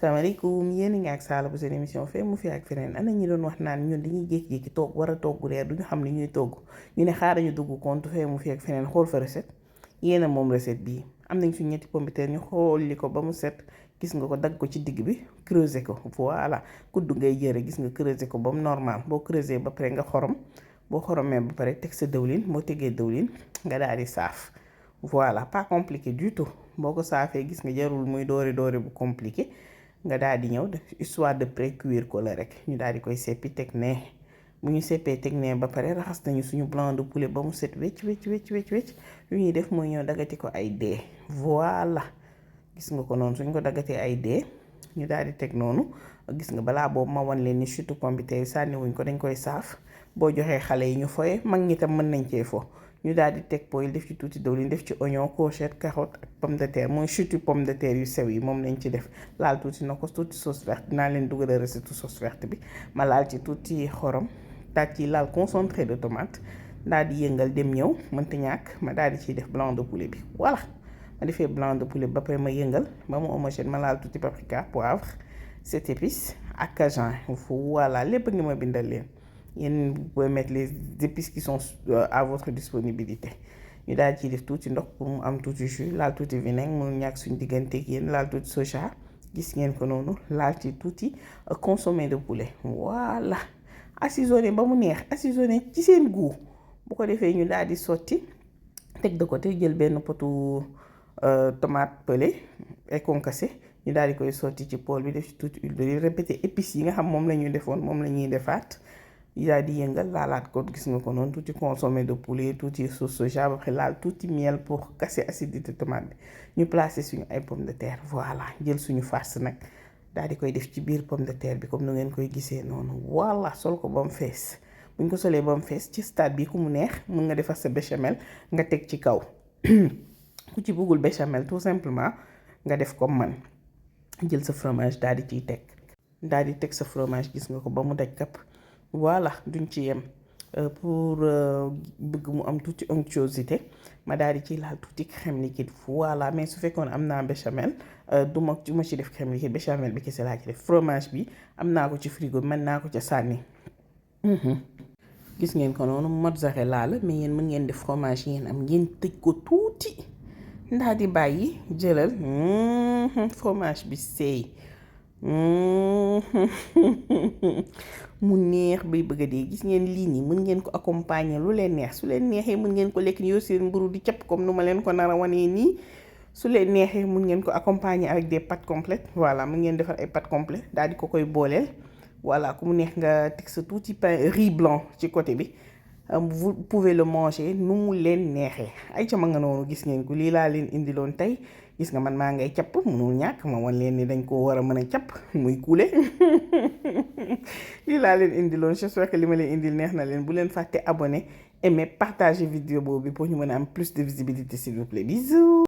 salaamaaleykum yéen a ngi ak Sala bu seen émission Fee mu fi ak feneen ana ñi doon wax naan ñun dañuy jékki-jékki toog war a togg reer duñu xam ni ñuy togg ñu ne xaaral ñu dugg compte Fee mu fi ak feneen xool fa recette yéen a moom recette bii am nañ suñu ñetti pomme de terre ñu xool li ko ba mu set gis nga ko dagg ko ci digg bi creuser ko voilà kudd ngay jëre gis nga creuser ko ba mu normal boo creuser ba pare nga xorom boo xoromee ba pare teg sa dëwlin boo tegee dëwlin nga daal di saaf voilà pas compliqué du tout boo ko saafee gis nga jarul muy doore bu compliqué nga daal di ñëw def histoire de pré-cuire ko la rek ñu daal di koy seppi teg nee bu ñu seppee teg nee ba pare raxas nañu suñu blanc de poulet ba mu set wecc lu ñuy def mooy ñëw daggati ko ay dee voilà gis nga ko noonu suñ ko daggatee ay dee ñu daal di teg noonu gis nga balaa boobu ma wan leen ni chutu pomme de terre yi sànni wuñ ko dañ koy saaf boo joxee xale yi ñu foye mag ñi tam mën nañ cee fo ñu daal di teg poil def ci tuuti dëwlin def ci oignon courgette carotte ak pomme de terre mooy chutu pomme de terre yu sew yi moom lañ ci def laal tuuti nokkos tuuti sauce verte dinaa leen dugal recette sauce verte bi ma laal ci tuuti xorom daal ci laal concentré de tomate daal di yëngal dem ñëw mënta ñàkk ma daal di ciy def blanc de poulet bi voilà ma defee blanc de poulet ba pare ma yëngal ba mu homogène ma laal tuuti paprika poivre 7 épices ak cajun voilà lépp ngi ma bindal leen yéen vous pouvez mettre les épices qui sont à votre disponibilité ñu daal ciy def tuuti ndox pour mu am tuuti jus laal tuuti vinaigre mu ñàkk suñu digganteeg yéen laal tuuti soja gis ngeen ko noonu laal ci tuuti consommé de poulet voilà assaisonné ba mu neex assaisonné ci seen goût bu ko defee ñu daal di sotti teg de côté jël benn potu tomate pelée et concassé ñu daal di koy sotti ci poêle bi def ci tuuti huile d'olive répété épices yi nga xam moom la ñuy defoon moom la ñuy defaat daal di yëngal laalaat ko gis nga ko noonu tuuti consommé de poulet tuuti sauce soja ba pare laal tuuti miel pour casser acidité tomate bi ñu placer suñu ay pomme de terre voilà jël suñu farce nag daal di koy def ci biir pomme de terre bi comme nu ngeen koy gisee noonu voilà sol ko ba mu fees buñ ko solee ba mu fees ci stade bi ku mu neex mën nga defar sa béchamel nga teg ci kaw ku ci bëggul béchamel tout simplement nga def comme man jël sa fromage daal di ciy teg sa fromage gis nga ko ba mu daj kapp voilà duñ ci yem pour bëgg mu am tuuti onctuosité ma daal di ciy laal tuuti crème liquide voilà mais su fekkoon am naa béchamel du ma ci def crème liquide béchamel bi kese laa ci def fromage bi am naa ko ci frigo mën naa ko ca sànni gis ngeen ko noonu mozzarella la mais yéen mën ngeen def fromage yéen am ngeen tëj ko tuuti ndaa di bàyyi jëlal fromage bi seey mu neex bay bëgg a dee gis ngeen lii nii mën ngeen ko accompagner lu leen neex su leen neexee mën ngeen ko lekk ni yor seen mburu di capp comme nu ma leen ko nar a wanee nii su leen neexee mën ngeen ko accompagner avec des pâtes complètes voilà mën ngeen defar ay pâtes complètes daal di ko koy booleel voilà ku mu neex nga teg sa tuuti pain riz blanc ci côté bi vous pouvez le manger nu mu leen neexee ay ca ma nga noonu gis ngeen ko lii laa leen indiloon tey gis nga man maa ngay capp mënul ñàkk ma wan leen ni dañ ko war a mën a capp muy kuule lii laa leen indiloon j'espère que li ma leen indil neex na leen bu leen fàtte abonné aimer partager vidéo boobu pour ñu mën a am plus de visibilité s'il vous plaît bisous.